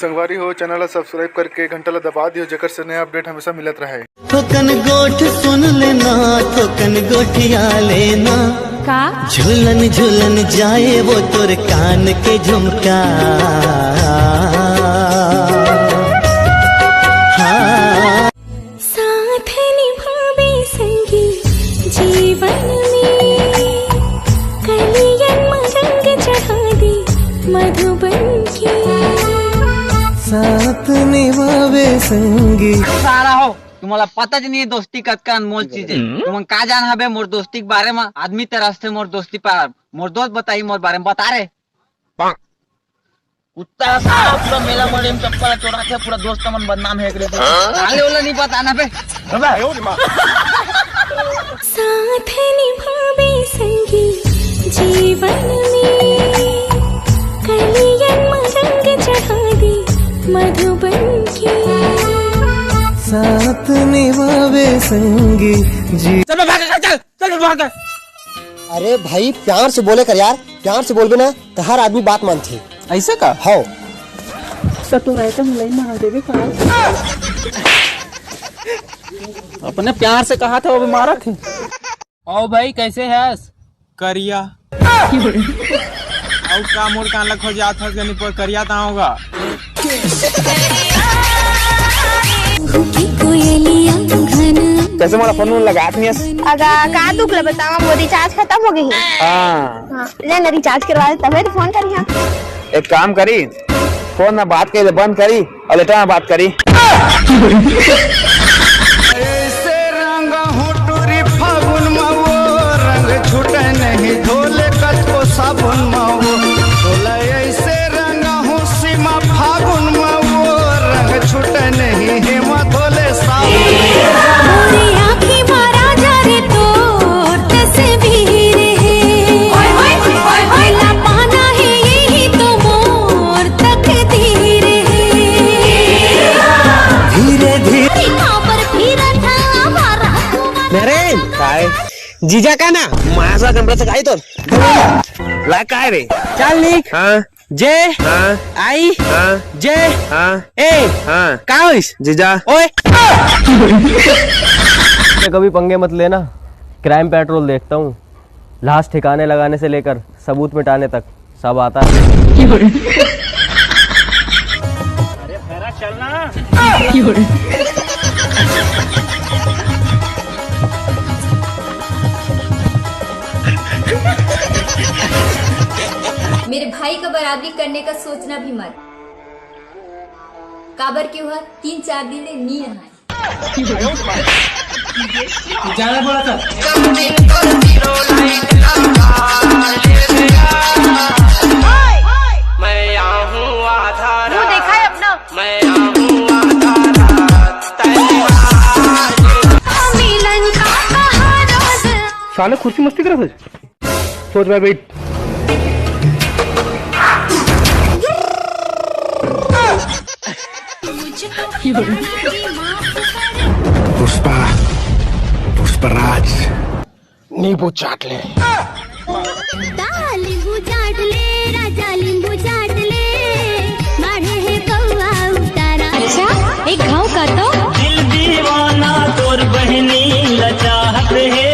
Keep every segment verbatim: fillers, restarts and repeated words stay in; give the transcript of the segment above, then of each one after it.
संगवारी हो, चैनल ला सब्सक्राइब करके घंटा ला दबा दियो, जेकर से नया अपडेट हमेशा मिलत रहे। थोकन गोठ सुन लेना, थोकन गोठिया लेना। का? झूलन झूलन जाए वो तोर कान के झुमका। हाँ। साथ निभावे संगी जीवन में, कलियन में रंग चढ़ा दे मधुबन के। साथ निभावे संगी। सारा हो, तुम्हारा पता ज नहीं है दोस्ती कतका अनमोल चीज है। तुमन का जान हबे मोर दोस्ती के बारे में? आदमी तरस थे मोर दोस्ती पर, मोर दोस्त बताही मोर बारे में, बता रे। कुत्ता साला पूरा मेला मोड़े में चप्पल चोराथे, पूरा दोस्त मन बदनाम है एकरे से। साले ओला नहीं बताना बे। साथ निभावे संगी जीवन में, कलियन में रंग चढ़ा दे मधुबन के। साथ निभावे संगी जी। चल बे, भाग, चल, चल, चल, भाग। अरे भाई, प्यार से बोले कर यार, प्यार से बोलबे ना तो हर आदमी बात मानथे। ऐसे का? हव। सतुराए तो मिलाई मार देबे का? अपने प्यार से कहा था, वो भी मारा थे। ओ भाई, कैसे हस? करिया। अउ का मोर कान ला खोजात हस गनी पर करिया ता होगा। कोयलिया घन। कैसे मोला फोन वोन लगात नहीं हस? अगा, का दुख ला बतावा, मोर रिचार्ज खत्म हो गई है। हाँ। हाँ, ले ना रिचार्ज करवा दे, तबे तो फोन करिहा। एक काम करी, फोन में बात करे बंद करी और लेटर में बात करी। ऐसे रंग हो टूरी फागुन में वो, रंग छूटे नहीं धोले कचको साबुन में वो। तोला ऐसे रंग हो सीमा फागुन में वो, रंग छूटे नहीं हेमा धोले साबुन। मोरे आँखी में राजा रे तोर तस्वीर है। ओए, ओए, ओए, ओए। ना पाना है यही तो मोर तकदीर है। धीरे धीरे। काबर फिरत हवा राखू। नरेन, काय? जीजा का ना? मासा कमरा से काई तो? ला काय रे? चल निक। हाँ। जे हाँ। आई हाँ। जे हाँ। ए। हाँ। का होइस? जीजा। ओए। कभी पंगे मत लेना, क्राइम पेट्रोल देखता हूँ। लाश ठिकाने लगाने से लेकर सबूत मिटाने तक सब आता है। अरे भैरा, चलना। मेरे भाई का बराबरी करने का सोचना भी मत। काबर के वह तीन चार दिन ले नी नहाए। ज्यादा बोला था। मैं आऊं आधा वो देखा है अपना। मैं आऊं आधा रात। मिलन का कहा राज। साले खुशी मस्ती करत है। सोच भाई, वेट। पुष्पा, पुष्पराज। नींबू चाट ले। दा नींबू चाट ले, राजा नींबू चाट ले, मारे है कौआ उतारा। अच्छा, एक घाव का तो। दिल दीवाना तोर बहनी लचाहत है,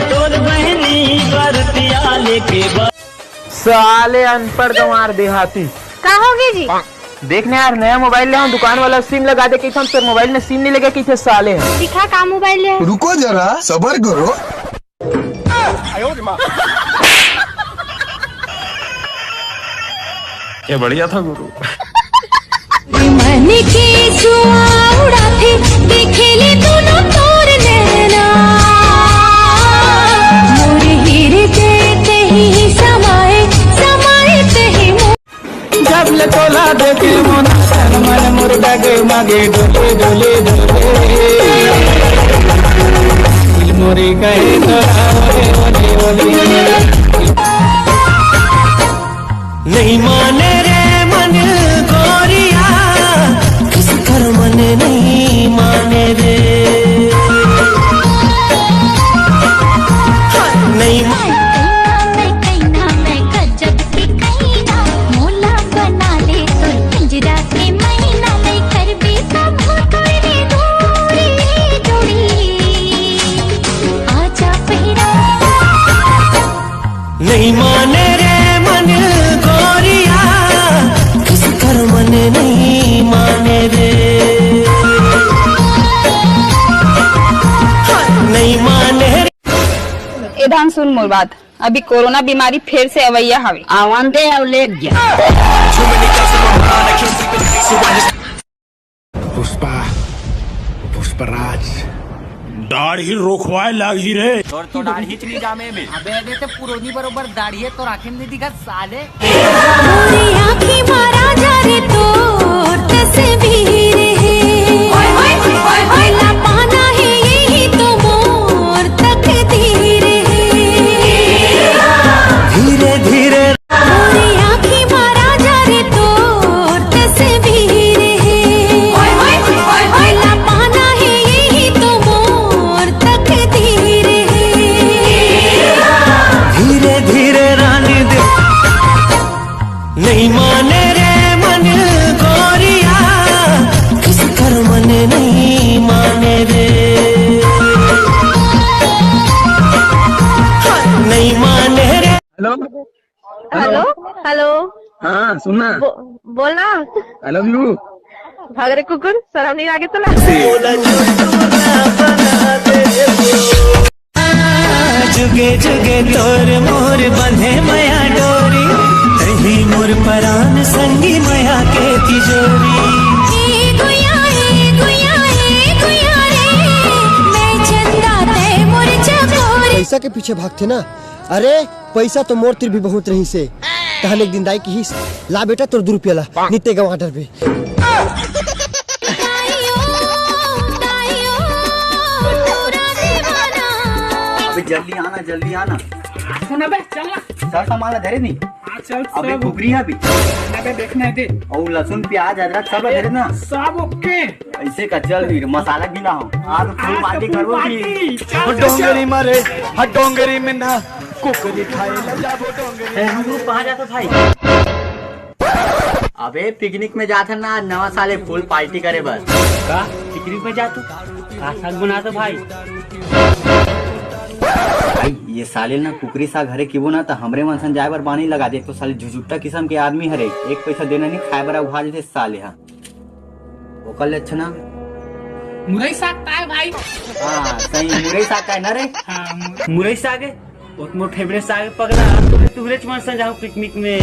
तोर बहनी बरतिया लेके ब- साले अनपढ़ गंवार देहाती। का होगे जी? देख ना यार, नया मोबाइल ले हूँ, दुकान वाला सिम लगा दे कहिथन, फेर मोबाइल में सिम नहीं लगे कहिथे साले ह। दिखा का मोबाइल ले? रुको जरा, सबर करो। ये बढ़िया था गुरु। मन के जुआ उड़ाथे, देखे ले दोनों तोर नैना। मोर हृदय तही समाए, समाए तही मोर। जब ले तोला देखे मन, तन मन मोर डगे मगे डोले, डोले, डोले। दिल मोरे कहे तोरा ओले, ओले, ओले। नहीं माने रे मन गोरिया, किस कर मन नहीं माने रे। नहीं मा- कहीं ना मैं, कहीं ना मैं, गजब की कहीं ना, मोला बना ले तो। कान सुन मोर बात, अभी कोरोना बीमारी फेर से अवैया हवे। आवन दे अउ लेग जा। पुष्पा, पुष्पराज। दाढ़ी रोखवाए लागी रे। तोर तो दाढ़ी च नहीं जामे में। अबे, अबे, ते पुरोनी बरोबर दाढ़ी है, तो आँखें नहीं दिखा साले। मोरी आँखी मा राजा रे तोर तस्वीर हे। ओए, ओए, ओए, ओए। ला पाना हे यही तो मोर तकदीर हे। धीरे धीरे। मोरी आँखी मा राजा रे तोर तस्वीर हे। ओए, ओए, ओए, ओए। ला पाना हे यही तो मोर तकदीर हे। धीरे धीरे रानी दे। नहीं माने रे मन गोरिया, किस कर मन नहीं माने रे। नहीं माने रे। हेलो। हेलो। हेलो। हाँ, सुन ना। बो-, बोल ना। I love you. भाग रे कुकुर, शर्म नहीं लागे तोला? जुगे जुगे तोर मोर बंधे मया डोरी, तही मोर परान संगी मया के तिजोरी। ए गुया, ए गुया, ए गुया रे, मैं चंदा तै मोर चकोरी। पैसा के पीछे भागथे ना, अरे पैसा तो मोर तिर भी बहुत रहिसे। तहन एक दिन दाई किहिस, "ला बेटा तोर दू रुपया ला, निते गवा डरबे।" अबे जल्दी आना, जल्दी आना। सुन बे, चल ना। सर सामान ला धरे नहीं। हाँ, चल, अबे सब कुकरी है अभी। अबे देखना है दे। और लहसुन, प्याज, अदरक सब ला धरे ना। सब ओके। ऐसे का चल भी, मसाला गिला हो। आज फुल आज तो पार्टी फुल करबो पार्टी। की। चल, चल, डोंगरी चल। मारे, हा डोंगरी में ना कुकरी खाए ला जाबो डोंगरी। ए, हम लोग कहाँ जाते भाई? अबे पिकनिक में जात हन ना, आज नवा साल हे, फुल पार्टी करे बर। का? पिकनिक में जात हो? का साग बनात हो भाई? भाई, ये साले ना कुकरी साग हरे किबो ना, त हमरे मन सन जाए बर बानी लगा दे। एक तो साले झुझुट्टा किस्म के आदमी हरे, एक पैसा देना नहीं, खाए बर उघार जैसे साले हा। ओकर ले अच्छा ना। मुरई साग का है भाई? हाँ, सही, मुरई साग का है ना रे? हाँ, मु- मुरई साग है? बहुत मोर फेवरेट साग है पगला। तुहरे मन सन जाहूँ पिकनिक में।